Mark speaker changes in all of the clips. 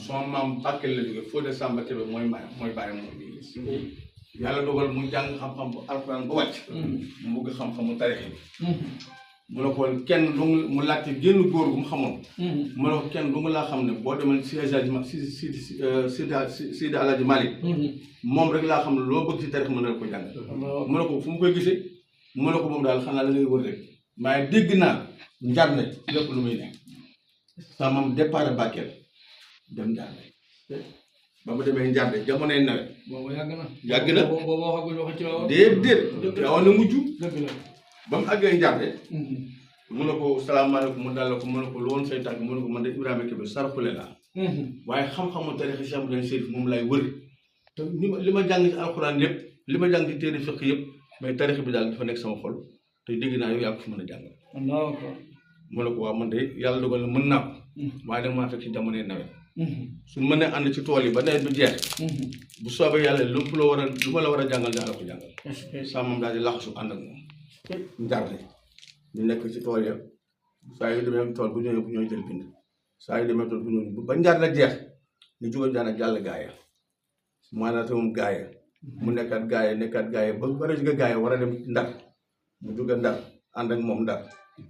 Speaker 1: son maam Bakel la jóge Fodé Samba Kébé mooy bàyyi moom yàlla dogal mu jàng xam-xam bu alxuraan ba wàcc mu bëgg xam-xamu tarix bi mu ne ko kenn du mu laajte génn góor gu mu xamoon mu ne ko kenn du nga laa xam ne boo demal Sidi Alaaji Malick moom rek laa xam ne loo bëgg si tarix mën na ko jàng mu ne ko fu mu koy gisee mu ne ko moom daal xanaa la ngay wër rek waaye dégg naa njar ne lépp lu muy nekk sa moom départ Bakel dem Njaarde ba mu demee Njaarde jamonoy nawet.
Speaker 2: boobu yàgg na.
Speaker 1: yàgg na
Speaker 2: boobu waxaguñ wax ci waaw.
Speaker 1: déedéet. Tiwaawan na mujj.
Speaker 2: dëgg la.
Speaker 1: ba mu àggee Njaarde. mu ne ko salaamaaleykum mu dal ko mu ne ko lu woon say tànk mu ne ko man de Ibrahima Kébé Saraxule laa. waaye xam-xamu tariix Cheikh Ahmadou Chérif moom lay wër. te li ma jàng ci alxuraan lépp li ma jàng ci téere fiq yëpp mais tariix bi daal dafa nekk sama xol te dégg naa yow yaa ko fi mën a jàngal. mu ne ko waaw man de yàlla dogal na mën naa ko. waaye nag maa fekk ci jamonoy nawet. su ma mënee ànd ci tool yi ba nawet bi jeex. bu soobee yàlla lu ma la war a jàngal daal la ko jàngal. saa moom daal di laxasu ànd ak moom. Njaarde ñu nekk ci tool ya saa yu demee tool bu ñëwee bu ñooy jël bind saa yu demee tool bu ñëwee ba Njaarde jeex ñu jóge Njaarde jàll gaaya maanaam moom gaaya mu nekkaat gaaya ba war a jóge gaaya war a dem Ndar mu jóge Ndar ànd ak moom Ndar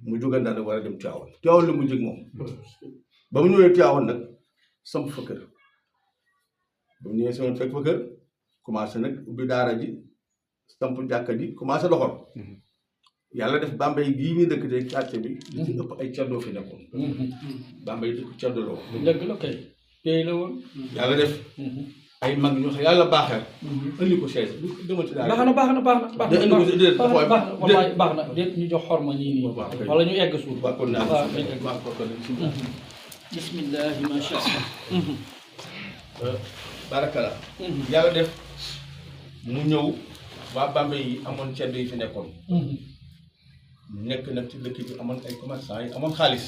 Speaker 1: mu jóge Ndar war a dem Tiwaawan la mu jëg moom ba mu ñëwee Tiwaawan nag samp fa kër ba mu ñëwee sama fekk fa kër commencé nag ubbi daara ji samp jàkka ji commencé doxal yàlla def Bambey gii ñu dëkk de quartier bi li ci ëpp ay caddoo fi nekkoon Bambey dëkk caddo la woon
Speaker 2: dëgg la kay tey la woon
Speaker 1: yàlla def ay mag ñu xam yàlla baaxee indi ko chaise dama ci daal
Speaker 2: baax na déet ñu jox xorma nii wala ñu egg suuf
Speaker 1: kon naa
Speaker 2: bismillahi ma sha Allah
Speaker 1: barakala yàlla def mu ñëw waa Bambey yi amoon ceddo yi fi nekkoon nekk nag ci dëkk bi amoon ay commerçant yi amoon xaalis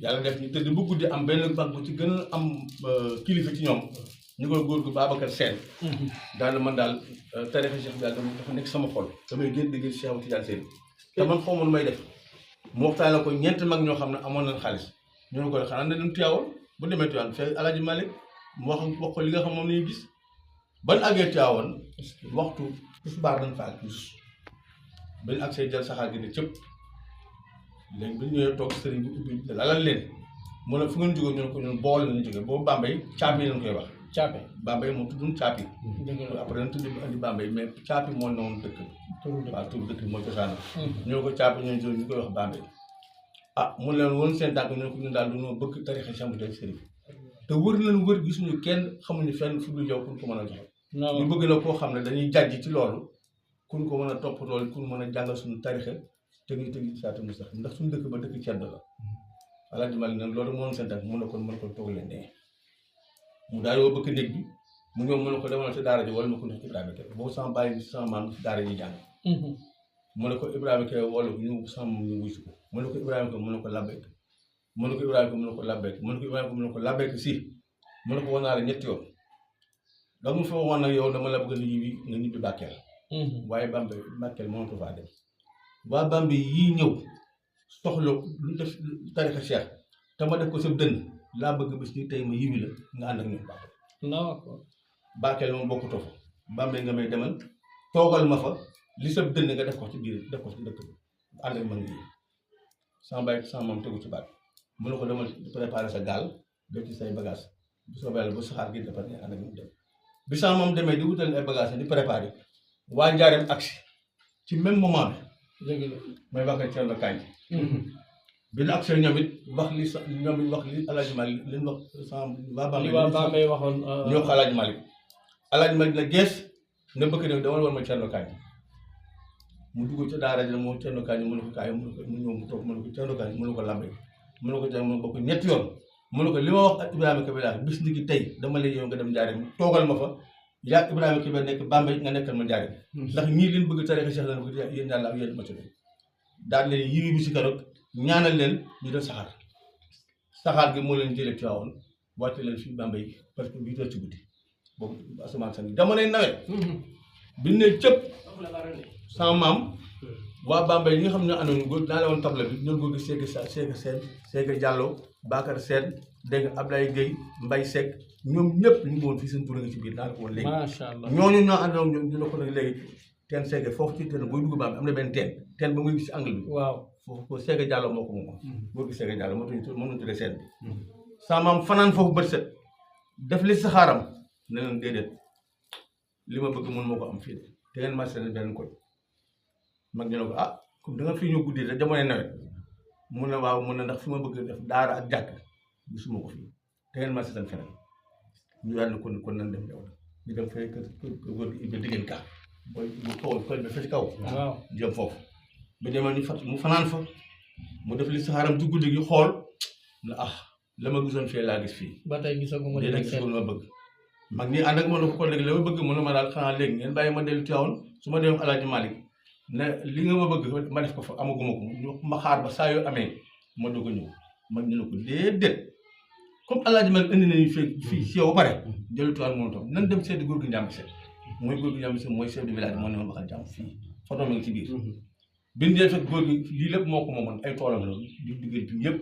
Speaker 1: yàlla def ñu tëdd bu guddi am benn banque bu ci gën a am kilifa ci ñoom ñu koy góor gu Babacar Sène daal man daal tarixa Cheikh daal dafa nekk sama xol damay gën di gis Cheikh Tidiane Sène te man xaw ma nu may def mu waxtaan la ko ñeent mag ñoo xam ne amoon nañ xaalis ñu ne ko xanaa na dem Tiwaawan bu demee Tiwaawan fekk Alaaji Malick mu wax ko li nga xam moom la ñuy gis ban àggee Tiwaawan waxtu tisbaar dañ fa ak tous bañ ak say jël saxaar gi ne cëpp léegi bi ñu ñëwee toog sëriñ bi ubbi lalal leen mu ne fu ngeen jógee ñu ne ko ñun bool lañu jógee boobu Bambey caapi lañ koy wax caapi Bambey moom tuddum caapi après dañ tudd andi Bambey mais caapi moo newoon dëkk bi waaw tur dëkk bi moo cosaana ñoo ko caapi ñooy ñu koy wax Bambey ah mun leen woon seen tànk ñu ne ko ñun daal dañoo bëgg tarixa Cheikh Ahmadou Chérif te wër nañ wër gisuñu kenn xamuñu fenn fu dul yow kun ko mën a joxe ñu bëgg na koo xam ne dañuy jàjj ci loolu kun ko mën a topp loolu kun mën a jàngal suñu tarixa te ngi tëgi saata mu sax ndax suñu dëkk ba dëkk cedd la Alaaji Malick nag loolu moo seen tànk mun na ko toog leen nee mu daal yoo bëgg néeg bi mu ñëw mu ne ko demal ci daara ji wala ma ko ndax Ibrahima Kébé boobu sama bàyyi sama maam daara ji jàng mu ne ko Ibrahima Kébé wala ko ñu sama maam ñu wuyu ko mu ne ko Ibrahima Kébé mu ne ko labbeek mu ne ko Ibrahima mu ne ko labbeek mu ne ko Ibrahima mu ne ko labbeek si mu ne ko war naa la ñetti yoon da mu fa woon nag yow dama la bëgg nga ñibbi Bakel waaye Bambey Bakel mënatu faa dem waa Bambey yii ñëw soxla lu def tarixa Cheikh te ma def ko sa dënn laa bëgg bis ni tey ma yiwi la nga ànd ak ñoom Bakel moom bokkutoo fa Bambey nga may demal toogal ma fa li sa dënn nga def ko ci biir def ko ci dëkk bi ànd ak man ngi sama bàyyi sama moom tegu ci baat mu ne ko demal préparer sa gaal def ci say bagage bu soobee yàlla bu saxaar gi dafa ne ànd ak ñoom dem bi sama moom demee di wutal ay bagage di préparer waa Njaareem agsi ci même moment bi may wax ak Thierno Kañ bi ñu agsi ñoom it wax li Alaaji Malick li ñu wax sama waa Bambey
Speaker 2: waxoon
Speaker 1: ñoo ko Alaaji Malick na gees ne bëgg ne dama war ma Thierno Kañ mu dugg ci daara ji moo Thierno Kañ mu ne ko kaay mu ñëw mu toog mu ne ko Thierno Kañ mu ne ko Lambe mu ne ko jàng mu bokk ñetti yoon mu ne ko li ma wax ak Ibrahima Kébé daal bis ni ki tey dama lay yow nga dem Njaareem toogal ma fa yaa Ibrahima Kébé nekk Bambey nga nekkal ma Njaareem ndax ñii leen bëgg tarixa Cheikh lan ko yéen yàlla ak yéen ma ci daal leen yiwi bi si keroog ñaanal leen ñu def saxaar gi moo leen jëlee Tiwaawan wàcce leen fii Bambey parce que 8 heures ci guddi boobu asamaan san jamonoy nawet bi ne cëpp sama maam waa Bambey ñi nga xam ne àndoon góor naa la woon table bi ñoom góor gi Seega Diallo Bakar Sène dégg nga Ablaye Gueye Mbaye Seck ñoom ñëpp ñu ngi woon fii seen tur nga ci biir daal ko woon léegi
Speaker 2: macha allah
Speaker 1: ñooñu ñoo àndoon ñoom dina ko nag léegi teen Sega foofu ci teen booy dugg ba am na benn teen ba muy gis ci angle bi
Speaker 2: waaw
Speaker 1: foofu Sega Diallo moo ko moom boo gis Sega Diallo moo nañu tuddee seen bi sa maam fanaan foofu bët set def li saxaaram ne leen déedéet li ma bëgg mën moo ko am fii te ngeen marché ne benn koñ mag ñu ne ko ah comme da nga fi ñëw guddi rek jamono nawet mun na waaw mun na ndax fi ma bëgg def daara ak jàkk gisuma ko fii te ngeen marché seen feneen ñu daal ne kon nan dem yow ñu dem fay kër góor gi Ibra diggéen kaa booy bu kaw koñ bi fa ci kaw
Speaker 2: waaw
Speaker 1: jëm foofu ba demee ñu mu fanaan fa mu def li saxaaram ci guddi gi xool na ah la ma gisoon fii laa gis fii
Speaker 2: ba tey gisaguma
Speaker 1: léegi nag gisul ma bëgg mag ñi ànd ak ma ne ko kon léegi la ma bëgg mu ne ma daal xanaa léegi ngeen bàyyi ma dellu Tiwaawan su ma demee Alaaji Malick ne li nga ma bëgg ma def ko fa amaguma ko ma xaar ba saa yoo amee ma doog a ñëw mag ñu ne ko déedéet comme Alaaji Malick indi nañu fii si yow ba pare dellu Tiwaawan moom tam nan dem seeti góor gi Njàmbe Seck mooy góor gi Njàmbe Seck mooy chef de village moo ne ma waxal jàmm fii photo mi ngi ci biir biñ dee fekk góor gi lii lépp moo ko moomoon ay toolam la di diggal bi yëpp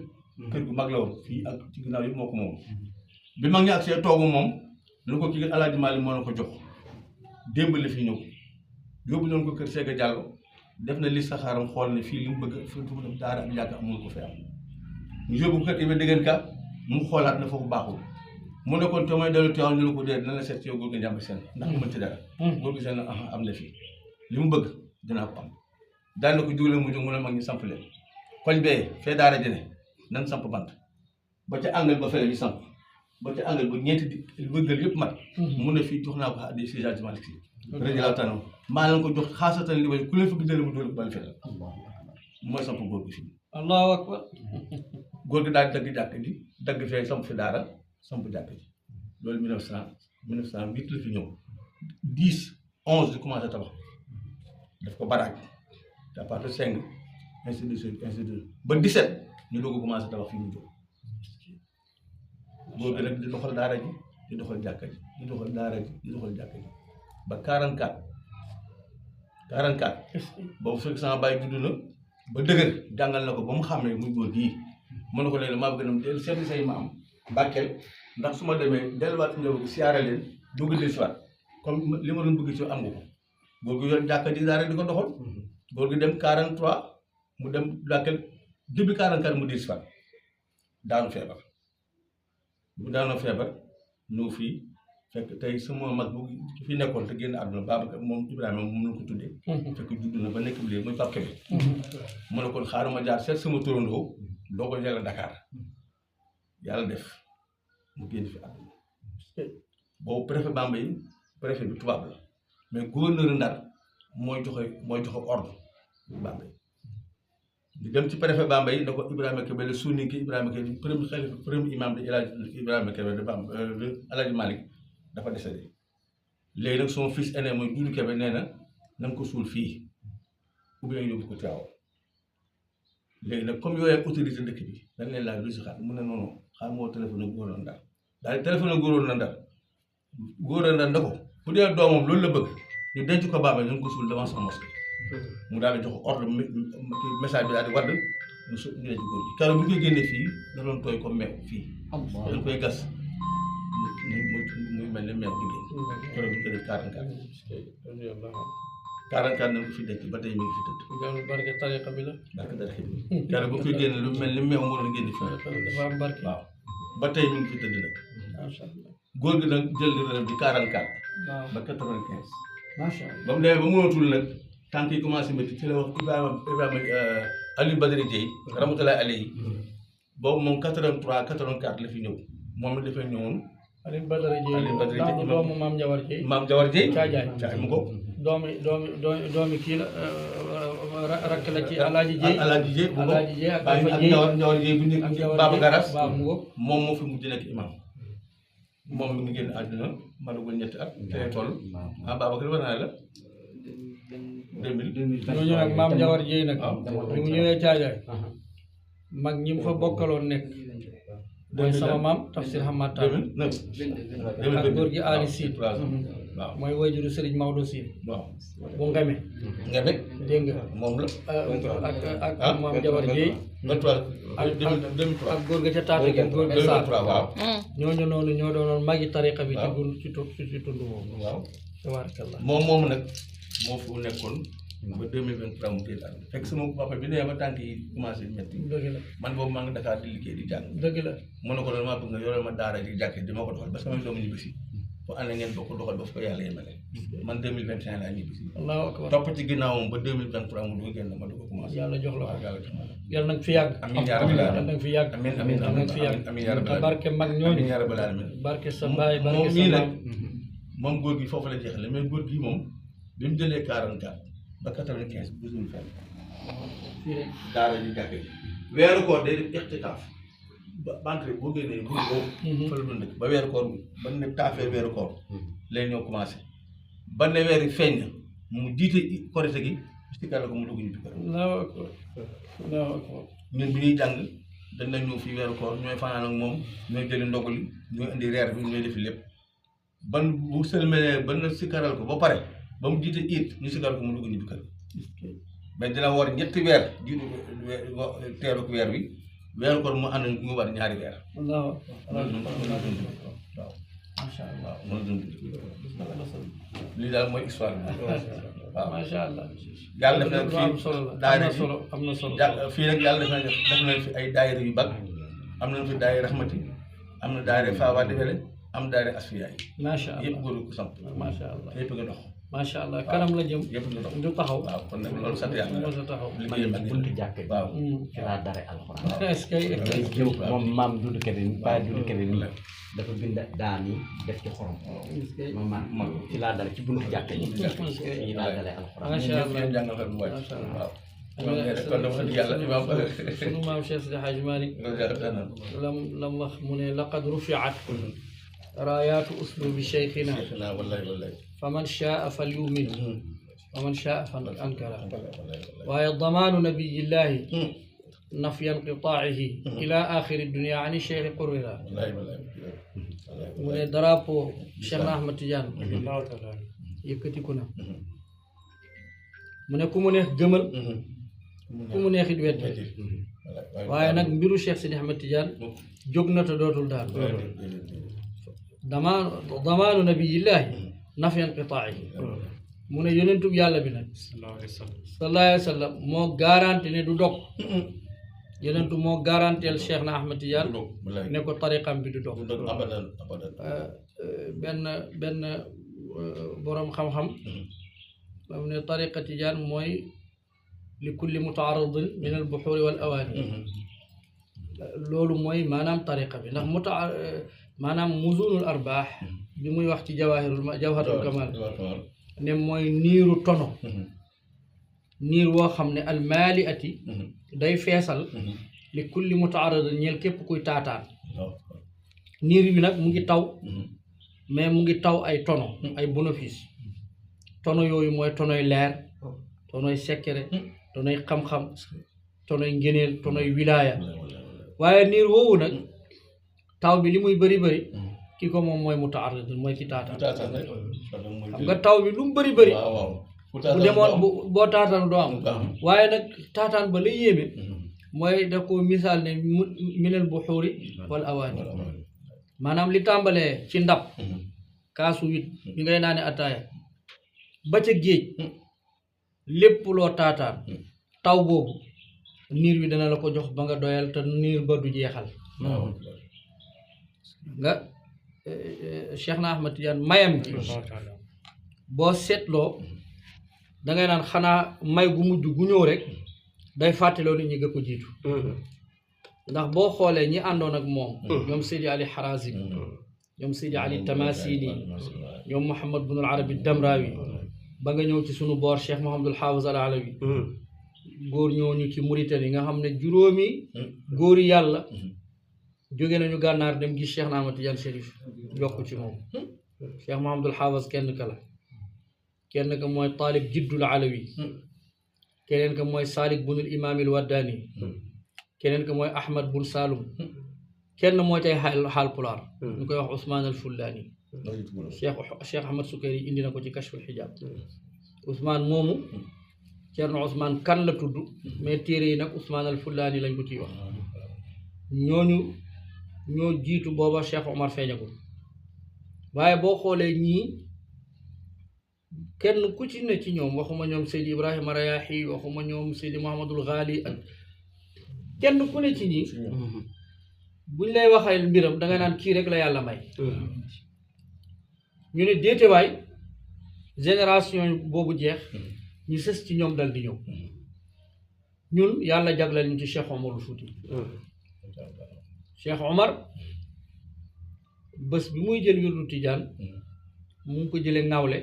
Speaker 1: kër gu mag la woon fii ak ci ginnaaw yëpp moo ko moom bi mag ñi ak see toogu moom lu ko kii Alaaji Malick moo na ko jox démb la fi ñëw yóbbu leen ko kër Sega Diallo def na li saxaaram xool ne fii li mu bëgg fi mu def daara ak yàgg amul ko fi am ñu yóbbu kër Ibra diggéen ka mu xoolaat na foofu baaxul mu ne kon te may dellu Tiwaawan ñu ne ko dee dina la seet ci yow góor gi Njàmbe Seen ndax mu mën ci dara góor gi seen am na fii li mu bëgg dinaa ko am daal na ko jógale mu jóg mu ne mag ñi samp leen koñ bee fee daara jëne nan samp bant ba ca angal ba fële ñu samp ba ca angal ba ñeenti di bëggal yëpp mat mu ne fii jox naa ko addi si Alaaji Malick Si radiallahu taala maa leen ko jox xaasatan li bay ku leen fa gis mu dóor bal fetal mooy samp góor gi fii
Speaker 2: allahu akbar
Speaker 1: góor gi daal dagg jàkk ji dagg fee samp fi daara samp jàkk ji loolu 1908 la fi ñëw 10 11 di commencé tabax daf ko baraag te à partir de 5 ainsi de suite ba 17 ñu doog a commencé tabax fi mu jóg góor gi nag di doxal daara ji di doxal jàkka ji di doxal daara ji di doxal jàkka ji ba 44 boobu fekk sama bàyyi judd na ba dëgër jàngal na ko ba mu xàmmee muy góor gii mën na ko léegi maa bëgg na del seeti say maam Bakel ndax su ma demee delluwaat njaboot gi siyaare leen doog a dellusiwaat comme li ma doon bëgg ci am nga ko góor gi yor jàkka ji daara di ko doxal góor gi dem 43 mu dem Bakel début 44 mu dellusiwaat daanu feebar bu daanoo feebar ñëw fii fekk tey sama mag bu fi nekkoon te génn àdduna Babacar moom Ibrahima moom la ko tuddee fekk judd na ba nekk bi léegi muy Pape Kébé mu ne kon xaaruma jaar seet sama turandoo doo ko jëlee Dakar yàlla def mu génn fi àdduna boobu préfet Bambey préfet bi tubaab la mais gouverneur Ndar mooy joxe ordre Bambey di dem ci préfet Bambey da ko Ibrahima Kébé la Soninké Ibrahima Kébé premier imam de Ibrahima Kébé de Alaaji Malick dafa décédé léegi nag sama fils aîné mooy Doudou Kébé nee na nga ko suul fii ou bien yóbbu ko Tiwaawan léegi nag comme yooyu ak autorité dëkk bi dañ leen laaj lu si xaar mu ne noonu xaar moo téléphone góoroon Ndar daal téléphone góoroon Ndar nda ko bu dee doomam loolu la bëgg ñu denc ko Bambey ñu ko suul devant sa mosquée mu daal di jox ordre message bi daal di wadd ñu denc góor gi keroog bu ñu koy génnee fii da doon tooy comme meew fii dañ koy gas muy mel ne meew jigéen keroog bu ñu koy def 44 nañ ko fi denc ba tey mi ngi fi tëdd
Speaker 2: barke tariqa bi la
Speaker 1: barke tariqa bi keroog bu ñu koy génne lu mel ni meew moo doon génne fii
Speaker 2: dafa am barke
Speaker 1: waaw ba tey mi ngi fi tëdd nag
Speaker 2: macha allah
Speaker 1: góor gi nag jël li relève bi 44
Speaker 2: waaw
Speaker 1: ba 95
Speaker 2: macha allah
Speaker 1: ba mu demee ba mënatul nag tànk yi commencé métti ci la wax Ibrahima Aliou Badara Dieye rahmatullahi alayhi boobu moom 83 84 la fi ñëw moom la dafay ñëwoon
Speaker 2: Aliou Badara Dieye doomu maam Njawar Dieye
Speaker 1: maam Njawar Dieye
Speaker 2: caajaay
Speaker 1: mu ko
Speaker 2: doomi kii la rakk la ci Alaaji Dieye
Speaker 1: Alaaji Dieye bu ko
Speaker 2: Alaaji Dieye ak
Speaker 1: ak Njawar Dieye bu ñu Baba Garas
Speaker 2: waaw mu ngo
Speaker 1: moom moo fi mujj nekk imam moom mi ngi génn àdduna malagul ñetti at te toll Babacar war naa la 2000
Speaker 2: ñoo ñëw ak maam Njawar Dieye nag bi mu ñëwee caajaay mag ñi mu fa bokkaloon nekk mooy sama maam Tafsir Hamad Tall
Speaker 1: 2009
Speaker 2: ak góor gi Ali Siid
Speaker 1: waaw
Speaker 2: mooy wayjuru Serigne Maodo Siid
Speaker 1: waaw
Speaker 2: bu Ngame
Speaker 1: Ngame
Speaker 2: dégg nga
Speaker 1: moom la
Speaker 2: ak maam Njawar Dieye
Speaker 1: 2003
Speaker 2: ak góor ga ca taata gi góor ga Sarr
Speaker 1: 2003 waaw
Speaker 2: ñooñu noonu ñoo doonoon magi tariqa bi ci tund boobu
Speaker 1: waaw
Speaker 2: tabarakallah
Speaker 1: moom nag moo fi nekkoon ba 2023 mu téye daal fekk sama papa bi nee ba tànk yi commencé métti
Speaker 2: dëgg la
Speaker 1: man boobu maa ngi Dakar di liggéey di jàng
Speaker 2: dëgg la
Speaker 1: mën na ko doon maa bëgg nga yoral ma daara di jàkkee di ma ko doxal ba samay doomu ñibbisi bu ànd ngeen boo ko doxal ba fu ko yàlla yemale man 2021 laa ñibbisi
Speaker 2: allahu akbar
Speaker 1: topp ci ginnaawam ba 2023 mu dugg génn ma dugg commencé
Speaker 2: yàlla jox la ko
Speaker 1: yàlla jox ma
Speaker 2: yàlla nag fi yàgg
Speaker 1: amiin yaa rabbal
Speaker 2: yàlla
Speaker 1: aalamiin
Speaker 2: nag fi yàgg
Speaker 1: amiin amiin
Speaker 2: yàlla nag fi yàgg
Speaker 1: amiin yaa rabbal
Speaker 2: te barke mag
Speaker 1: amiin
Speaker 2: ñooñu
Speaker 1: yaa rabbal aalamiin
Speaker 2: barke sa baay barke
Speaker 1: moom
Speaker 2: sa
Speaker 1: mii nag
Speaker 2: maam
Speaker 1: moom góor gi foofu la jeexale mais góor gi moom bi mu jëlee 44 ba 95 gisul fenn
Speaker 2: fii rek
Speaker 1: daara di jàkkee weeru koor day def ixtikaaf ba banque boo génnee bu boobu fa la doon dëkk ba weeru koor ba ne taafee weeru koor lay ñëw commencé ba ne weeri feeñ na mu jiite korite gi si kàlla ko mu dugg ñu bi
Speaker 2: allahu akbar allahu akbar
Speaker 1: ñun bi ñuy jàng dañ na ñëw fii weeru koor ñooy fanaan ak moom ñooy jëli ndogu li ñooy indi reer bi ñooy defi lépp ban bu sëlmalee ba na sikaral ko ba pare ba mu jiite it ñu sikaral ko mu dugg ñu bi kër mais dina war ñetti weer jiitu teeru ko weer bi weeru koor mu ànd mu war ñaari weer
Speaker 2: allahu
Speaker 1: waaw
Speaker 2: masha allah
Speaker 1: waaw mën dund lii daal mooy histoire bi waaw
Speaker 2: masha allah
Speaker 1: yàlla def na
Speaker 2: am solo la
Speaker 1: daayira
Speaker 2: am na solo
Speaker 1: fii nag yàlla def nañ fi ay daayira yu bag am nañ fi daayira rahmati am na daayira Fawa Debele am daayira Asfiya yi
Speaker 2: masha allah
Speaker 1: yëpp góor ko samp
Speaker 2: masha allah
Speaker 1: yëpp nga dox
Speaker 2: masha allah kanam la jëm
Speaker 1: yëpp nga dox
Speaker 2: du taxaw
Speaker 1: waaw kon nag loolu sant yàlla
Speaker 2: moo sa taxaw
Speaker 1: liggéey mag
Speaker 3: buntu jàkk
Speaker 1: waaw
Speaker 3: ci laa dare alxuraan
Speaker 2: est-ce que
Speaker 3: day jëw moom maam Dudu Kebe baay Dudu Kebe nii dafa bind daan yi def ci xorom moom man ci laa dare ci buntu jàkk yi ci laa dare alxuraan
Speaker 2: masha allah
Speaker 1: ñëpp jàngal xel bu wàcc
Speaker 2: masha allah
Speaker 1: waaw kon dama sant yàlla imaam
Speaker 2: sunu maam Cheikh Sidi Hadj Malick lam wax mu ne laqad rufiat raayaatu uslubi cheikhina
Speaker 1: wallahi
Speaker 2: faman shaa falyumin waman shaa fa ankara waaye damaanu nabiyillahi nafya inqitaacihi ila axiri dunia ani cheikhi qurrira mu ne drapeau Cheikh na Ahmad Tidiane yëkkatiku na mu ne ku mu neex gëmal ku mu neex it weddi waaye nag mbiru Cheikh Sidi Ahmad Tidiane jóg na te dootul daal damaanu nabiyillahi nafya inqitaacihi mu ne yonentub yàlla bi nag sallallahu alayhi wa sallam moo garanti ne du dog yonentu moo garanteel Cheikh na Ahmad Tidiane ne ko tariqam bi du dog benn boroom xam-xam ba mu ne tariqa Tidiane mooy li kulli mutaaridin min al buxuuri wal awaani loolu mooy maanaam tariqa bi ndax maanaam muzunul arbaax bi muy wax ci jawharatul kamal ne mooy niiru tono niir woo xam ne almaali ati day feesal li kulli mutaaridin ñeel képp kuy taataan niir bi nag mu ngi taw mais mu ngi taw ay tono ay bénéfice tono yooyu mooy tonoy leer tonoy sekkere tonoy xam-xam tonoy ngëneel tonoy wilaaya waaye niir woowu nag taw bi li muy bëri bëri ki ko moom mooy mutaaridin mooy ki taataan xam nga taw bi lu mu bëri bëri bu demoon boo taataan doo am waaye nag taataan ba la yéeme mooy da ko misaal ne minal buxuuri wal awaani maanaam li tàmbalee ci ndab kaasu wit bi ngay naane ataaya ba ca géej lépp loo taataan taw boobu niir bi dana la ko jox ba nga doyal te niir ba du jeexal nga Cheikh na Ahmad Tidiane mayam gi boo seetloo dangay naan xanaa may gu mujj gu ñëw rek day fàttaloo nit ñi nga ko jiitu ndax boo xoolee ñi àndoon ak moom ñoom Seydi Ali Harazim ñoom Seydi Ali Tamasini ñoom Mouhamad bin al Arabi Damrawi ba nga ñëw ci sunu boor Cheikh Mouhamadul Hafiz al Alawi góor ñooñu ci Mauritanie nga xam ne juróomi góori yàlla jóge nañu gànnaar dem gis Cheikh na Ahmad Tidiane Chérif jokk ci moom Cheikh Mouhamadul Hafiz kenn ka la kenn ka mooy Taalib Jiddul Alawi keneen ka mooy Salik bunul Imaamil Waddani keneen ka mooy Ahmad bun Saloum kenn mooy tey xaal pulaar ñu koy wax Ousmane al Fullaani Cheikh Ahmad Sukayri indi na ko ci Kashful Hijab Ousmane moomu Ceerno Ousmane Kan la tudd mais téere yi nag Ousmane al Fullaani lañ ko ciy wax ñooñu ñoo jiitu booba Cheikh Omar feeñagul waaye boo xoolee ñii kenn ku ci ne ci ñoom waxuma ñoom Seydi Ibrahima Rayaahi waxuma ñoom Seydi Mouhamadul Ghali ak kenn ku ne ci ñii buñ lay waxal mbiram danga naan kii rek la yàlla may ñu ne déetewaay génération boobu jeex ñu sës ci ñoom dal di ñëw ñun yàlla jagleel ñu ci Cheikh Omarul Fouti Cheikh Omar bés bi muy jël wirdu Tijaan mu ngi ko jëlee Ngawle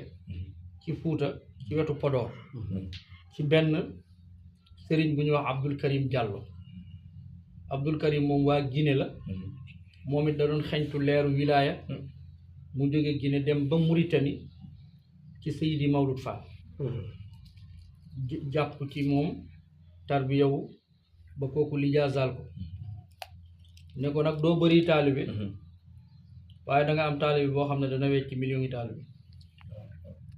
Speaker 2: ci Fuuta ci wetu Podor ci benn sëriñ bu ñuy wax Abdul Karim Diallo Abdul Karim moom waa Guinée la moom it da doon xeñtu leeru wilaaya mu jóge Guinée dem ba Mauritanie ci Seydi Mawlud Fall jàpp ci moom tarbiyawu ba kooku lijaasaal ko ne ko nag doo bëri taalibe waaye da nga am taalibe boo xam ne dana wecc million yi taalibe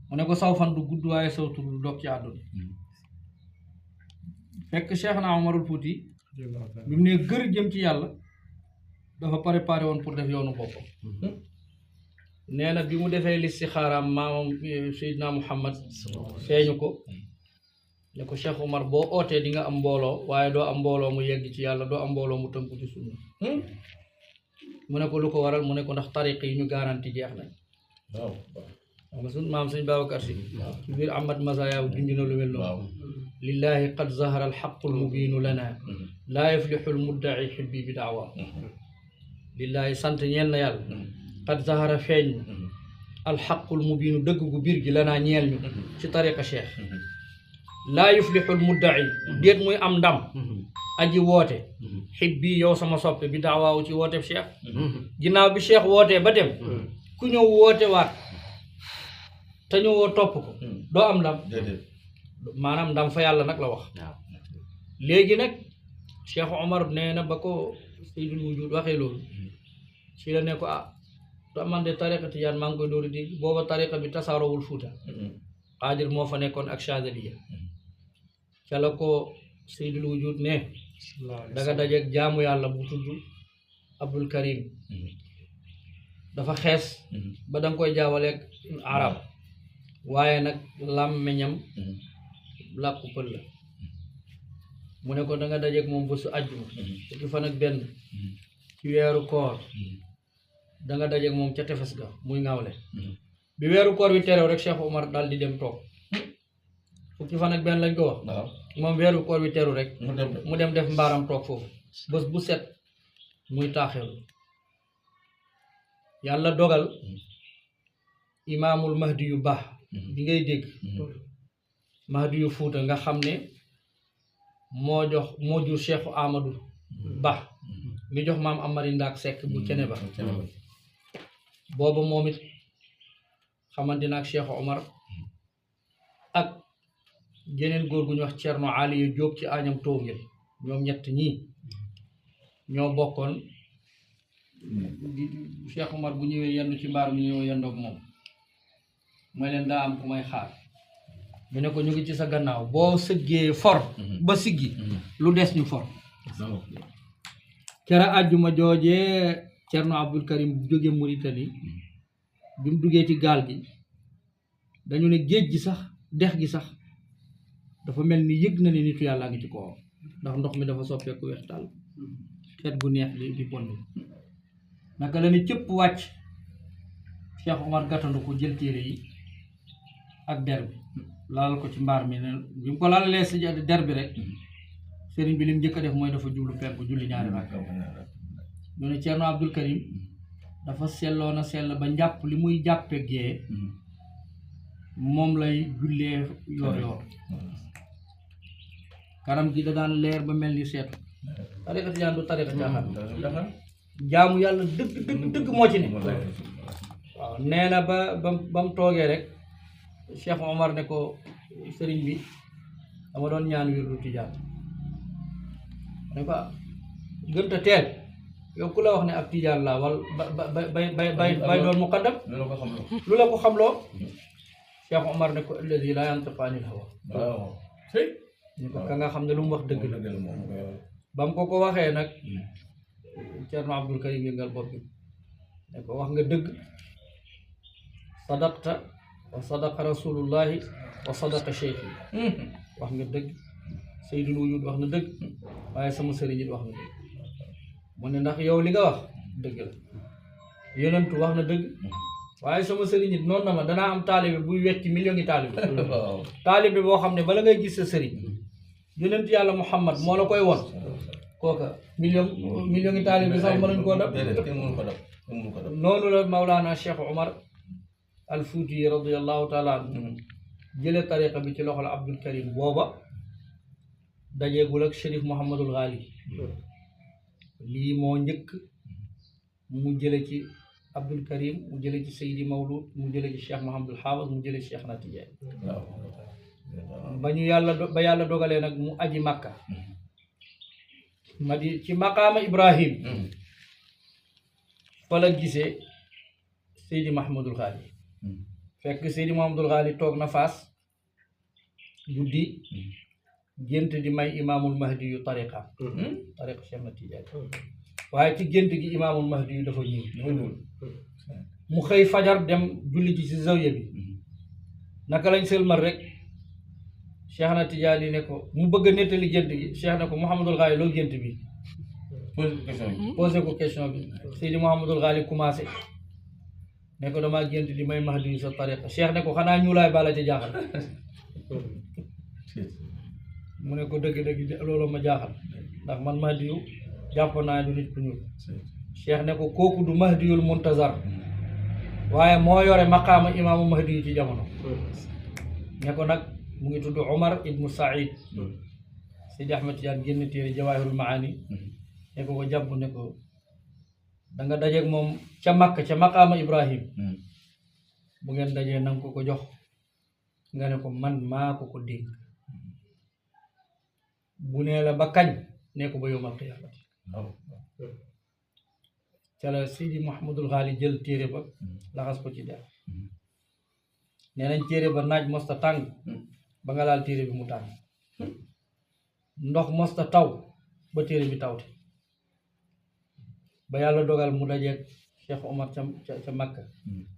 Speaker 2: mu ne ko saw fan du gudd waaye saw tur du dog ci àdduna fekk Cheikh na Omarul Fouti bi mu ne gër jëm ci yàlla dafa préparé woon pour def yoonu boppam nee na bi mu defee listixaaraam maamam Seydina Muhammad feeñu ko ne ko Cheikh Omar boo ootee di nga am mbooloo waaye doo am mbooloo mu yegg ci yàlla doo am mbooloo mu tënku ci sunna mu ne ko lu ko waral mu ne ko ndax tariq yi ñu garanti jeex nañ waaw sun maam sëñ Babacar Si ci biir Ahmad Masaya junj na lu mel noonu lillahi qad zahara alxaqu almubinu lana laa yaflixu almuddai xibbi bi daawa lillahi sant ñeel na yàlla qad zahara feeñ na alxaqu almubinu dëgg gu biir gi lanaa ñeel ñu ci tariqa cheikh laa yuflixu almuddai déet muy am ndam aji woote xibbi yow sama soppe bi daawaawu ci woote cheikh ginnaaw bi cheikh wootee ba dem ku ñëw woote waat te ñëwoo topp ko doo am ndam maanaam ndam fa yàlla nag la wax léegi nag Cheikh Omar nee na ba ko Seydul Wujud waxee loolu ci la ne ko man de tariqa tijaan maa ngi koy dóori di booba tariqa bi tasaaroowul Fuuta Xaadir moo fa nekkoon ak Chazaliya ca la ko Seydul Wujud ne danga dajeeg jaamu yàlla bu tudd Abdul Karim dafa xees ba danga koy jaawaleeg arab waaye nag làmmeñam làkku pël la mu ne ko da nga dajeeg moom bésu àjjuma fukki fan ak benn ci weeru koor da nga dajeeg moom ca tefes ga muy Ngawle bi weeru koor bi terew rek Cheikh Omar daal di dem toog fukki fan ak benn lañ ko wax moom weeru koor bi teru rek mu dem def mbaaram toog foofu bés bu set muy taaxeelu yàlla dogal imaamul mahdi yu baax bi ngay dégg mahdi yu Fuuta nga xam ne moo jur Cheikh Amadou Ba mi jox maam Amari Ndaak Sekk bu cene ba booba moom it xamante na ak Cheikh Omar ak geneen góor gu ñu wax Cerno Ali yu Jóob ci añam toogel ñoom ñett ñii ñoo bokkoon Cheikh Omar bu ñëwee yendu ci mbaar mi ñëw yendoog moom mooy leen daa am ku may xaar mu ne ko ñu ngi ci sa gannaaw boo sëggee for ba siggi lu des ñu for kera àjjuma joojee Cerno Abdul Karim bu jóge Mauritanie bi mu duggee ci gaal gi dañu ne géej gi sax dex gi sax dafa mel ni yëg na ne nitu yàlla ngi ci kawam ndax ndox mi dafa soppeeku weex tàll xeet gu neex di pond naka la ne cëpp wàcc Cheikh Omar gàttandu ko jël téere yi ak der bi laal ko ci mbaar mi ne bi mu ko laalalee si der bi rek sëriñ bi lim njëkk a def mooy dafa jublu penku julli ñaari rakk ñu ne Cerno Abdul Karim dafa selloon a sell ba njàpp li muy jàppe gee moom lay jullee yoor yoor kanam gi da daan leer ba mel ni seetu tariqa tijaan du tariqa caaxaan jaamu yàlla dëgg moo ci ne waaw nee na ba mu toogee rek Cheikh Omar ne ko sëriñ bi dama doon ñaan wirdu tijaan ne ko gënta teel yow ku la wax ne ab tijaan laa wala bay doon muqaddam lu la ko xamloo Cheikh Omar ne ko alladi laa yantiqu anil hawa ni ko ka nga xam ne lu mu wax dëgg la
Speaker 1: dëgg la moom
Speaker 2: ba mu ko waxee nag Ceerno Abdul Karim yëngal bopp bi ne ko wax nga dëgg sadaqta wa sadaqa rasulullahi wa sadaqa cheikh yi wax nga dëgg Seydul Wujud wax na dëgg waaye sama sëriñ it wax na dëgg mu ne ndax yow li nga wax dëgg la yonentu wax na dëgg waaye sama sëriñ it noonu na ma danaa am taalibe buy wecci million yi taalibe taalibe boo xam ne bala ngay gis sa sëriñ yonentu yàlla Muhammad moo la koy won kooka million yi taalibe sax mënuñ koo dab noonu la Mawlaana Cheikh Omar al Fuuti radiyallahu taala anhu jële tariqa bi ci loxol Abdul Karim booba dajeegul ak Chérif Mouhamadul Ghali lii moo njëkk mu jële ci Abdul Karim mu jële ci Seydi Mawlud mu jële ci Cheikh Mouhamadul Haafaz mu jële ci Cheikh na Tijaani ba yàlla dogalee nag mu aji Makka ma di ci maqaama Ibrahim fa la gisee Seydi Mouhamadul Ghali fekk Seydi Mouhamadul Ghali toog na Faas guddi gént di may imaamul mahdi yu tariqa Cheikh na Tijaani waaye ci gént gi imaamul mahdi yu dafa ñuul mu xëy fajar dem julli ji ci zawiya bi naka lañ sëlmal rek Cheikh na Tijaani ne ko mu bëgg a nettali gént gi Cheikh ne ko Mouhamadul Ghali loo gént bi posé ko question bi Seydi Mouhamadul Ghali commencé ne ko damaa gént di may mahdi yu sa tariqa Cheikh ne ko xanaa ñuulaay bala ca jaaxal mu ne ko dëgg-dëgg loolu ma jaaxal ndax man mahdi yu jàpp naa du nit ku ñuul Cheikh ne ko kooku du mahdiyul muntazar waaye moo yore maqaama imaamu mahdi yu ci jamono ne ko nag mu ngi tudd Omar ibnu Saïd Seydi Ahmed Tidiane génn téere Jawahirul Maani ne ko jàpp ne ko da nga dajeeg moom ca Makka ca maqaama Ibrahim bu ngeen dajee nanga ko jox nga ne ko man maa ko dénk bu nee la ba kañ ne ko ba yawmal qiyaamati ca la Seydi Mouhamadul Ghali jël téere ba laxas ko ci der nee nañ téere ba naaj mosta tàng ba nga laal téere bi mu tàng ndox mosta taw ba téere bi tawte ba yàlla dogal mu dajeeg Cheikh Omar ca Makka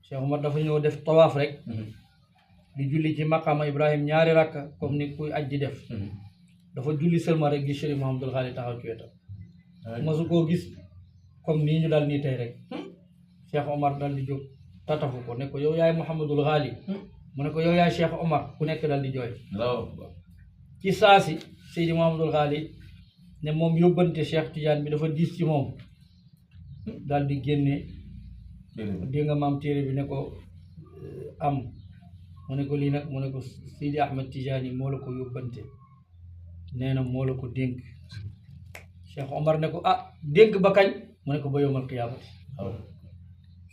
Speaker 2: Cheikh Omar dafa ñëw def tawaaf rek di julli ci maqaama Ibrahim ñaari rakka comme ni kuy aj di def dafa julli seulement rek gis Chérif Mouhamadul Ghali taxaw ci wetam masu koo gis comme nii ñu daal nii tey rek Cheikh Omar dal di jóg tatafu ko ne ko yow yaay Mouhamadul Ghali mu ne ko yow yaay Cheikh Omar ku nekk dal di jooy ci saasi Seydi Mouhamadul Ghali ne moom yóbbante Cheikh Tidiane bi dafa diis ci moom dal di génne dégg nga maam téere bi ne ko am mu ne ko lii nag mu ne ko Seydi Ahmed Tidiane moo la ko yóbbante nee na moo la ko dénk Cheikh Omar ne ko dénk ba kañ mu ne ko ba yawmal qiyaamati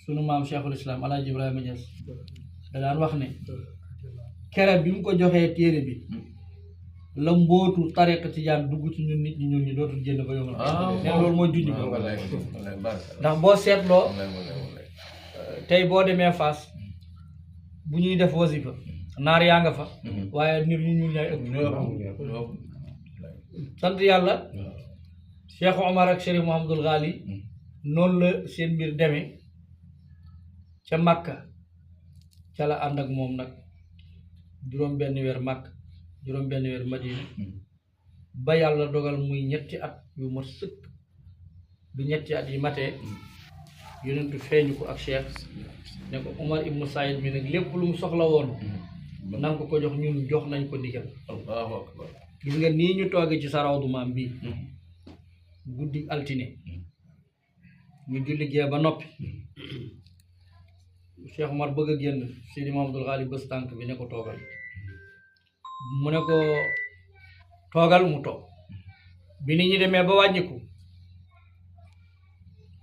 Speaker 2: sunu maam Cheikhul Islam Alaaji Ibrahima Niass da daan wax ne kere bi mu ko joxee téere bi la mbootu tariqa Tijaan dugg ci ñun nit ñi ñun ñi dootul génn ba yawmal qiyaamati nee loolu mooy junj ko ndax boo seetloo tey boo demee Fass bu ñuy def wasifa naar yaa nga fa waaye nit ñu ñuul ñaay ëpp sant yàlla Cheikh Omar ak Chérif Mouhamadul Ghali noonu la seen mbir demee ca Makka ca la ànd ak moom nag juróom benn weer Makka juróom benn weer Madina ba yàlla dogal muy ñetti at yu mat sëkk bi ñetti at yi matee yonentu feeñu ko ak Cheikh ne ko Omar ibnu Saïd mi nag lépp lu mu soxla woon nanga ko jox ñun jox nañ ko ndigal gis nga nii ñu toogee ci sa rawdu maam bii guddi altine ñu julli gee ba noppi Cheikh Omar bëgg a génn Seydi Mouhamadul Ghali bés tànk bi ne ko toogal mu ne ko toogal mu toog bi nit ñi demee ba wàññiku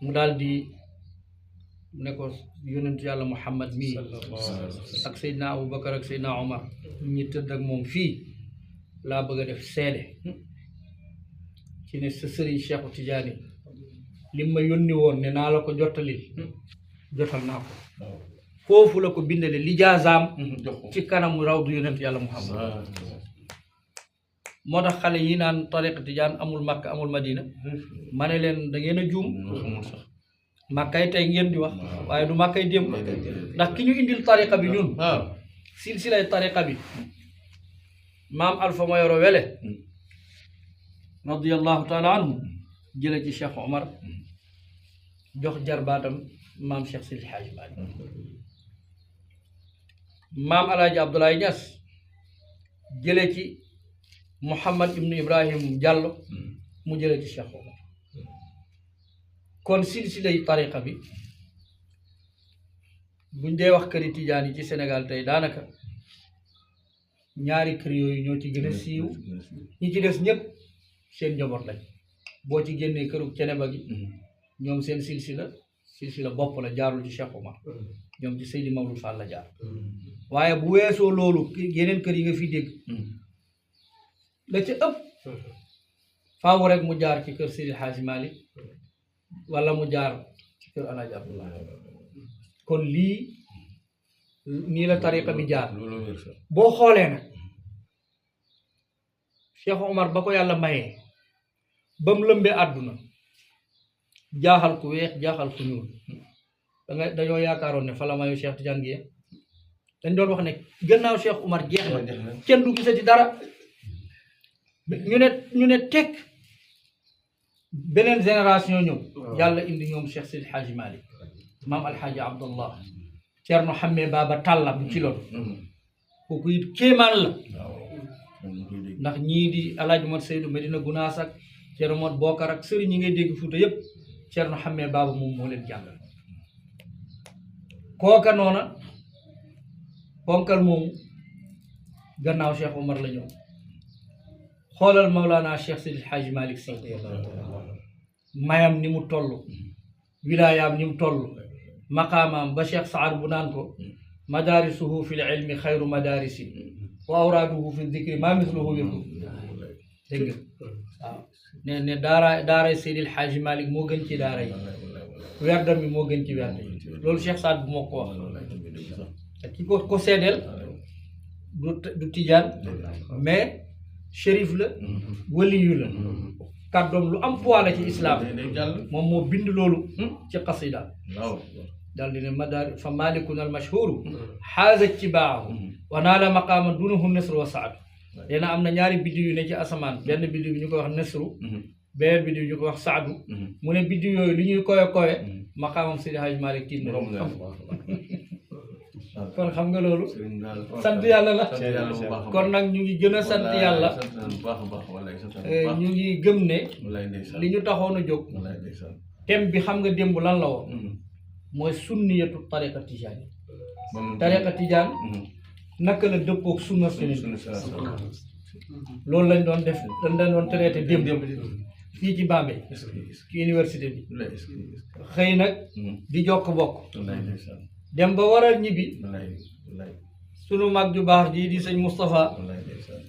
Speaker 2: mu daal di ne ko yonentu yàlla Muhammad mii ak Seydina Aboubacar ak Seydina Omar ñi tëdd ak moom fii laa bëgg a def seede ci ne sa sëriñ Cheikhu Tidiane li ma yónni woon ne naa la ko jottalil jotal naa ko foofu la ko bindale lijaazaam ci kanamu rawdu yonent yàlla Muhammad moo tax xale yi naan tariqa tijaan amul Makka amul Madina ma ne leen da ngeen a juum Makkay tey ngeen di wax waaye du Makkay démb ndax ki ñu indil tariqa bi ñun silsilay tariqa bi maam Alpha Mayoro Wele radiyallahu taala anhu jële ci Cheikh Omar jox jarbaatam maam Cheikh Sidi Hadji Malick maam Alaaji Abdoulaye Niass jële ci Mouhamad ibnu Ibrahim Diallo mu jële ci Cheikh Omar kon silsilay tariqa bi buñ dee wax këri tijaan yi ci Sénégal tey daanaka ñaari kër yooyu ñoo ci gën a siiw ñi ci des ñëpp seen njaboot lañ boo ci génnee këru Ceneba gi ñoom seen silsila bopp la jaarul ci Cheikh Omar ñoom ci Seydi Mamadou Fall la jaar waaye bu weesoo loolu yeneen kër yi nga fi dégg la ca ëpp faaw rek mu jaar ci kër Seydi Hadji Malick wala mu jaar ci kër Alaaji Abdoulaye kon lii nii la tariqa bi jaar boo xoolee nag Cheikh Omar ba ko yàlla mayee ba mu lëmbee àdduna jaaxal ku weex jaaxal ku ñuul dañoo yaakaaroon ne fa la mayu Cheikh Tidiane gi dañ doon wax ne gannaaw Cheikh Omar jeex na kenn du gisati dara ñu ne teg beneen génération ñëw yàlla indi ñoom Cheikh Seydi Hadji Malick maam Alhaji Abdallah Cerno Xamme Baba Talla bu ci loon kooku it kéemaan la ndax ñii di Alaaji Mat Seydou Medina Gunaas ak Cerno Mat Bokar ak sëriñ ñi ngay dégg Fuuta yépp Cerno Xamme Baba moom moo leen jàngal kooka noona ponkal moomu gannaaw Cheikh Omar la ñëw xoolal Mawlana Cheikh Seydi Hadji Malick Sy mayam ni mu toll wilaayaam ni mu toll maqaamaam ba Cheikh Saad bu naan ko madaarisuhu fi l ilmi xayru madaarisi wa awraaduhu fi dikri maa misluhu wirdu dégg nga waaw ne daaray Seydil Hadji Malick moo gën ci daara yi werdam mi moo gën ci werd yi loolu Cheikh Saad bu moo ko wax te ki ko seedeel du tijaan mais shérif la waliyu la kàddoom lu am poids la ci islam moom moo bind loolu ci qasida daal di ne madaari fa malikun al mashhuru xaaza ijtibaahu wa naala maqaama dunahu nasru wa saadu leena am na ñaari biddiw yu ne ci asamaan benn biddiw bi ñu koy wax nasru beneen biddiw ñu koy wax saadu mu ne biddiw yooyu li ñuy kowe maqaamam Seydi Hadji Malick tiim na kon xam nga loolu sant yàlla la kon nag ñu ngi gën a sant yàlla ñu ngi gëm ne li ñu taxoon a jóg thème bi xam nga démb lan la woon mooy sunniyatu tariqa tijaan tariqa tijaan naka la dëppoog sunna loolu lañ doon def dañ doon traité démb fii ci Bambey ci université bi xëy nag di jokk bokk dem ba waral ñibbi sunu mag ju baax ji di sëñ Moustapha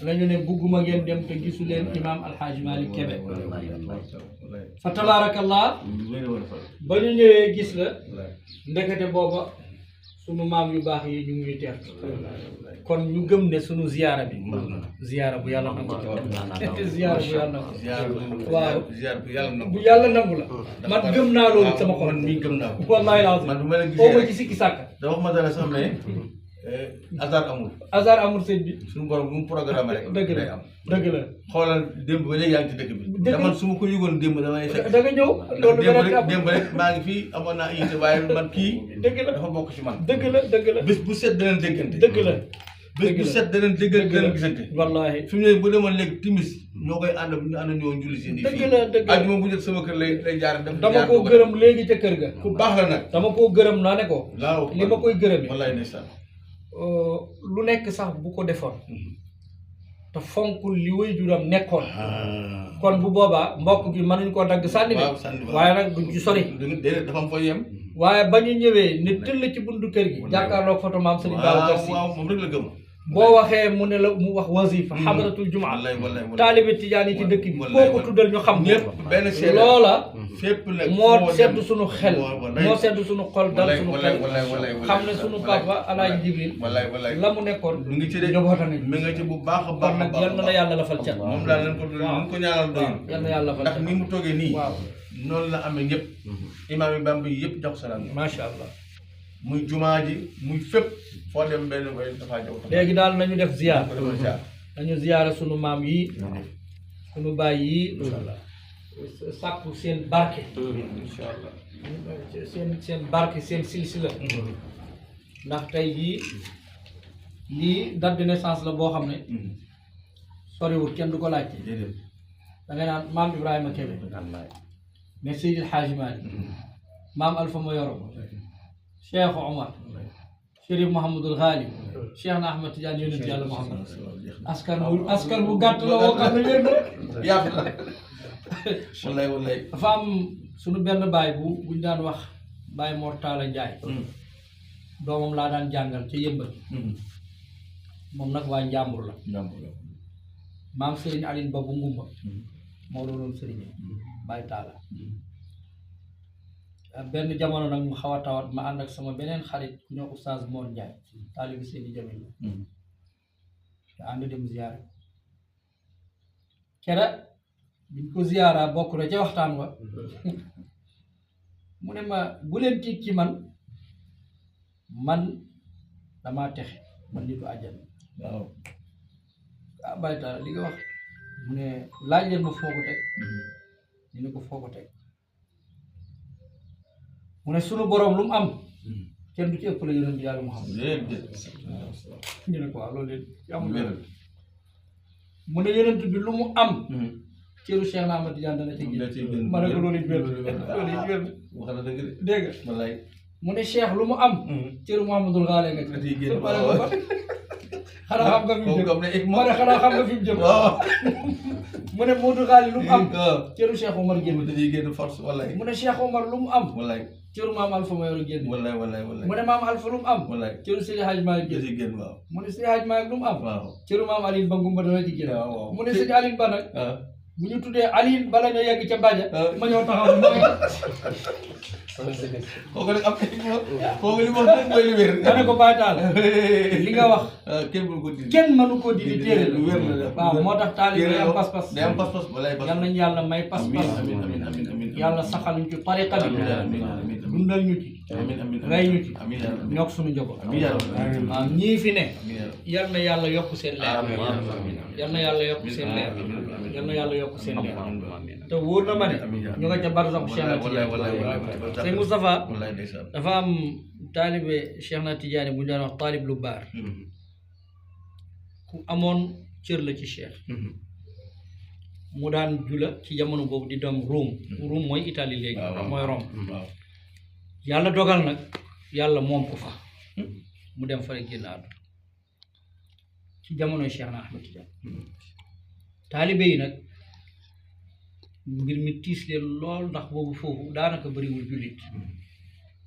Speaker 2: lañu ne bugguma ngeen dem te gisu leen imam Alhaji Malick Kébé fa tabaarakallah ba ñu ñëwee gis la ndekete booba sunu maam yu baax yi ñu ngi teer kon ñu gëm ne sunu ziyaara bi ziyaara bu yàlla nangu ziyaara bu yàlla nangu waaw bu yàlla nangu la man gëm naa loolu sama xol
Speaker 1: mi gëm naa ko
Speaker 2: wallaahi laa
Speaker 1: man bu ma la
Speaker 2: oo ma
Speaker 1: gisee
Speaker 2: ci sikki sàkk
Speaker 1: da wax ma dara sax mais hasard amul
Speaker 2: hasard amul sëñ bi
Speaker 1: suñu borom bu mu programme rek
Speaker 2: dëgg
Speaker 1: day
Speaker 2: la
Speaker 1: am
Speaker 2: dëgg la
Speaker 1: xoolal démb ba léegi yaa ngi ci dëkk bi
Speaker 2: Dëgg.
Speaker 1: te man su ma ko yëgoon démb damay fekk
Speaker 2: da nga ñëw loolu
Speaker 1: démb rek maa ngi fii amoon naa unité waaye man kii
Speaker 2: dëgg la
Speaker 1: dafa bokk ci man
Speaker 2: dëgg la
Speaker 1: bés bu set danañ déggante
Speaker 2: dëgg la
Speaker 1: bés bu set danañ déggante danañ gisante
Speaker 2: wallaahi
Speaker 1: fi mu ne bu demoon léegi timis ñoo koy ànd ñu ànd ñoo julli seen i
Speaker 2: dëgg la dëgg la
Speaker 1: ajuma bu njëkk sama kër lay jaar dem
Speaker 2: dama koo gërëm léegi ca kër ga
Speaker 1: ku baax la nag
Speaker 2: dama koo gërëm naa ne ko
Speaker 1: laaw
Speaker 2: li ma koy gërëmee
Speaker 1: wallaay ndeysaan
Speaker 2: lu nekk sax bu ko defoon te fonkul li way juram nekkoon kon bu boobaa mbokk gi mënuñ koo dagg sànni
Speaker 1: waaw sànni
Speaker 2: de waaye nag duñ ci sori
Speaker 1: déedéet dafa am fooy yem
Speaker 2: waaye ba ñu ñëwee ne tëll ci buntu kër gi jàkkaarloog photo maam Serigne Babacar Sy
Speaker 1: waaw moom rek la gëm
Speaker 2: boo waxee mu ne la mu wax wasifa xadratul jumaa taalibe tijaan yi ci dëkk bi koo ko tuddal ñu xam
Speaker 1: ñëpp benn seede
Speaker 2: loola
Speaker 1: fépp nag
Speaker 2: moo sedd suñu xel moo sedd suñu xol dal suñu xel xam ne suñu papa alaaji Jibril la mu nekkoon
Speaker 1: mi ngi ci de
Speaker 2: njaboota nañ
Speaker 1: mi nga ci bu baax a baax
Speaker 2: kon nag yal na la yàlla lafal cat
Speaker 1: moom daal leen ko ñaanal doyul
Speaker 2: yal na yàlla lafal
Speaker 1: ndax
Speaker 2: cat
Speaker 1: ni mu toogee nii
Speaker 2: waaw
Speaker 1: noonu la amee ñëpp imaam yi Bamba yi yëpp jox salaam
Speaker 2: macha allah
Speaker 1: muy jumaa ji muy fépp foo dem benn koy dafaa jox
Speaker 2: léegi daal nañu def ziar
Speaker 1: ko dama jaar
Speaker 2: nañu ziyaara sunu maam yi sunu baay yi sàkku seen barke
Speaker 1: incha allah
Speaker 2: seen barke seen silsila ndax tey jii lii date de naissance la boo xam ne soriwul kenn du ko laajte
Speaker 1: déedéet
Speaker 2: da ngay naan maam Ibrahima Kébé mais Seydil Hadji Malick maam Alpha Mayoro Cheikh Omar Chérif Mouhamadul Ghali Cheikh na Ahmed Tidiane yonent yàlla Muhammad askan bu gàtt la woo xam ne wér na
Speaker 1: yàpp la wallaay wallaay
Speaker 2: dafa am suñu benn baay buñ daan wax Baay Mor Talla Njaay doomam laa daan jàngal ca yëmbal moom nag waa njàmbur la maam Serigne Aline Ba bu ngumba moo doonoon Serigne Baay Talla benn jamono nag mu xaw a tawat ma ànd ak sama beneen xarit ku ñëw oustaz Mor Ndiaye taalibi seeni jamil la te ànd dem ziyaara kera biñ ko ziyaara bokk na ca waxtaan wa mu ne ma bu leen tiit ci man damaa texe man nitu àjjana
Speaker 1: waaw
Speaker 2: ah Baay Talla li nga wax mu ne laaj leen ma foo ko teg ñu ne ko foo ko teg mu ne sunu boroom lu mu am kenn du ci ëpp la yonent yàlla Muhammad ñu ne ko waaw loolu de amul wér mu ne yonent bi lu mu am cëru Cheikh na Ahmad Tidiane dana ci génn ma ne ko loolu it wér loolu it wér
Speaker 1: wax na dëgg de
Speaker 2: dégg nga
Speaker 1: wallaay
Speaker 2: mu ne Cheikh lu mu am cëru Mouhamadul Ghali nga
Speaker 1: da
Speaker 2: ci
Speaker 1: ciy génn
Speaker 2: xanaa xam nga fi mu jëm
Speaker 1: ne ik
Speaker 2: ma ne xanaa xam nga fi mu jëm mu ne Modou Ghali lu mu am cëru Cheikh Omar génn
Speaker 1: da ciy génn force wallaay
Speaker 2: mu ne Cheikh Omar lu mu am
Speaker 1: wallaay
Speaker 2: cëru maam Alpha Mayoro génn
Speaker 1: wallaay wallaay wallaay
Speaker 2: mu ne maam Alpha lu mu am
Speaker 1: wallaay
Speaker 2: cëru Seydi Hadji Malick
Speaker 1: da
Speaker 2: génn
Speaker 1: ciy génn waaw
Speaker 2: mu ne Seydi Hadji Malick lu mu am
Speaker 1: waaw
Speaker 2: cëru maam Aline Ba Ngumba dana ci génn
Speaker 1: waaw
Speaker 2: mu ne Seydi Aline Ba nag
Speaker 1: ah
Speaker 2: bu ñu tuddee Aline bala ñoo yegg ca Mbadia ma ñëw taxaw
Speaker 1: kooku nag am kooku li wax nag mooy li wér
Speaker 2: ma ne ko Baay Talla li nga wax
Speaker 1: kenn mënu ko dindi
Speaker 2: kenn mënu koo dindi téere la
Speaker 1: wér la
Speaker 2: waaw moo tax taalibe day am pas-pas
Speaker 1: day am pas-pas wallaay
Speaker 2: yal nañu yàlla may pas-pas
Speaker 1: amiin amiin amiin amiin
Speaker 2: yàlla saxal ñu ci tariqa bi dundal ñu ci rey ñu ci ñokk suñu njaboot waaw ñii fi ne yal na yàlla yokk seen leer yal na yàlla yokk seen leer yal na yàlla yokk seen leer te wóor na ma ne ñu nga ca barsax Cheikh na Tidiane sëñ Moustapha dafa am taalibe Cheikh na Tidiane bu ñu daan wax taalib lu baar ku amoon cër la ci Cheikh mu daan jula ci jamono boobu di dem Rome Rome mooy Italie léegi mooy Rome yàlla dogal nag yàlla moom ko fa mu dem fa rek génn àdduna ci jamonoy Cheikh na Ahmed Tidiane taalibe yi nag mbir mi tiis leen lool ndax boobu foofu daanaka bëriwul jullit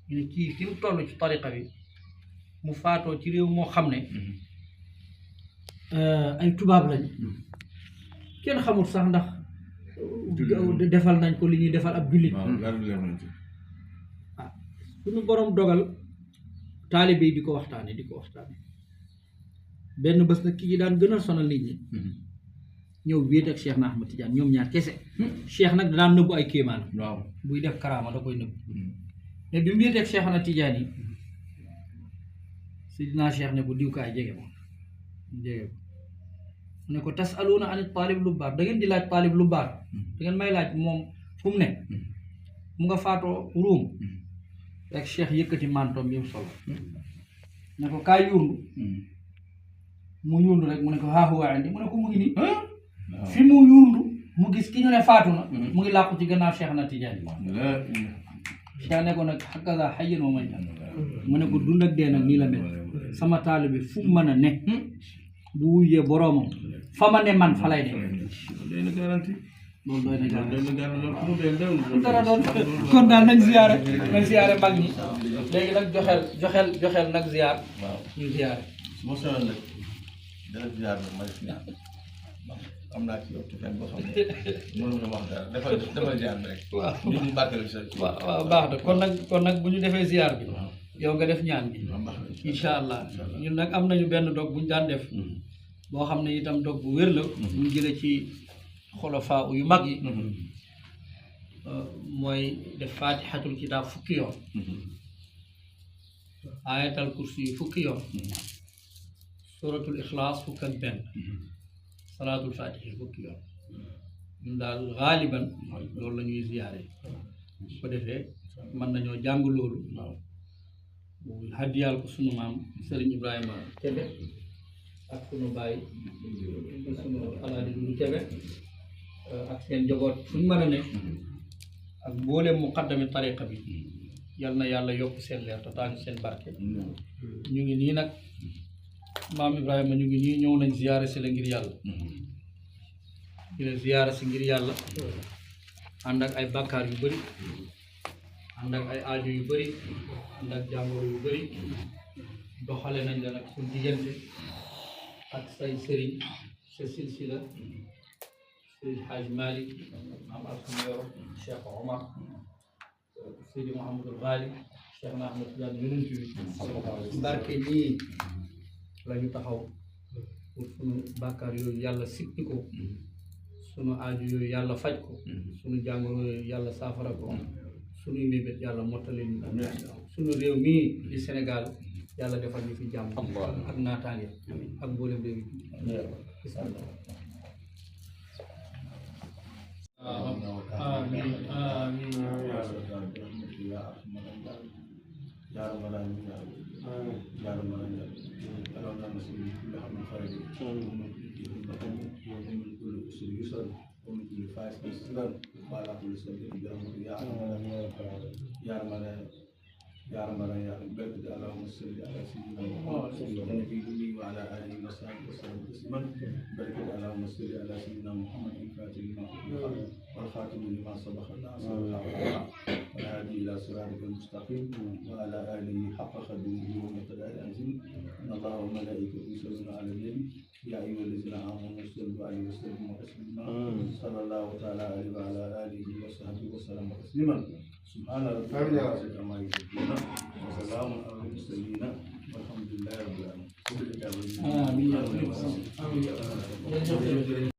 Speaker 2: ñu ne kii fi mu toll ci tariqa bi mu faatoo ci réew moo xam ne ay tubaab lañ kenn xamul sax ndax defal nañ ko li ñuy defal ab jullit ah suñu borom dogal taalibe yi di ko waxtaane benn bés nag ki daan gën a sonal nit ñi ñëw wéet ak Cheikh na Ahmad Tidiane ñoom ñaar kese Cheikh nag daan nëbbu ay kéemaan
Speaker 1: waaw
Speaker 2: buy def karaama da koy nëbbu mais bi mu wéet ak Cheikh na Tidiane yi Sidina Cheikh ne ko diw kaay jege ma jege mu ne ko tasaluuna ani taalib lu baar da ngeen di laaj taalib lu baar da ngeen may laaj moom fu mu ne mu nga faatoo ruum rek Cheikh yëkkati mantoom bi mu solo ne ko kaay yundu mu yundu rek mu ne ko haa huwa indi mu ne ko mu ngi nii fi mu yundu mu gis ki ñu ne faatu na mu ngi làqu ci gannaaw Cheikh na Tidiane Cheikh ne ko nag hakaza hayyan wa maytan mu ne ko dund ak dee nag nii la mel sama taalibe fu mu mën a ne bu wuyee boroomam fa ma ne man fa lay ne loolu doy na dara doon kon daal nañ ziyaare mag ñi léegi nag joxeel nag ziyaar ñu ziyaare
Speaker 1: dana ziar bi ma def ñaan am naa ci yow cofeel boo xam ne mënuñu wax dara defal ziar bi rek.
Speaker 2: waaw
Speaker 1: ñu ngi barkeel sa.
Speaker 2: waaw baax na kon nag bu ñu defee ziar bi yow nga def ñaan bi incha allah ñun nag am nañu benn dog bu ñu daan def boo xam ne itam dog bu wér la ñu jële ci xolofaa yu mag yi mooy def faatixatul kitaab fukki yoon ayatal kursi yu fukki yoon suratul ixlaas fukk ak benn salaatul faatixi fukki yoon ñun daal xaaliban loolu la ñuy ziyaare su ko defee mën nañoo jàng loolu haddiyaal ko sunu maam Sëriñ Ibrahima Kebe ak sunu baay sunu alaaji Dudu Kebe ak seen njaboot fu ñu mën a ne ak mbooleem muqaddami tariqa bi yal na yàlla yokk seen leer te taal seen barke ñu ngi nii nag maam Ibrahima ñu ngi nii ñëw nañ ziyaare si la ngir yàlla ñu ne ziyaare si ngir yàlla ànd ak ay bàkkaar yu bëri ànd ak ay aajo yu bëri ànd ak jàngoro yu bëri doxale nañ la nag suñ diggante ak say sëriñ sa silsila Seydi Hadj Malick maam Alsuma Yoro Cheikh Omar Seydi Mouhamadul Ghali Cheikh na Ahmed Tidiane yonent bi barke ñii la ñu taxaw pour sunu bàkkaar yooyu yàlla sippi ko sunu aajo yooyu yàlla faj ko sunu jàngoro yooyu yàlla saafara ko sunuy mébét yàlla mottali ñu sunu réew mii di Sénégal yàlla defal ñu fi jàmm ak naataange ak mboolem réew yi آمين آمين
Speaker 1: يا رب العالمين يا رب العالمين اللهم نسأل كل حمد خير ومن كل أسر يسر ومن كل فائز يسر وعلى كل سبيل برحمتك يا رب العالمين يا رب العالمين يا رب العالمين بارك اللهم صل على سيدنا محمد النبي وعلى آله وصحبه وسلم تسليما بارك اللهم صل على سيدنا محمد الفاتح لما أغلق والخاتم لما سبق الناصر والهادي إلى صراطك المستقيم وعلى آله حق قدره ومقداره العظيم إن الله وملائكته يصلون على النبي يا أيها الذين آمنوا صلوا عليه وسلموا تسليما صلى الله تعالى عليه وعلى آله وصحبه وسلم تسليما سبحان ربك رب العزة عما يصفون وسلام على المرسلين والحمد لله رب العالمين. آمين.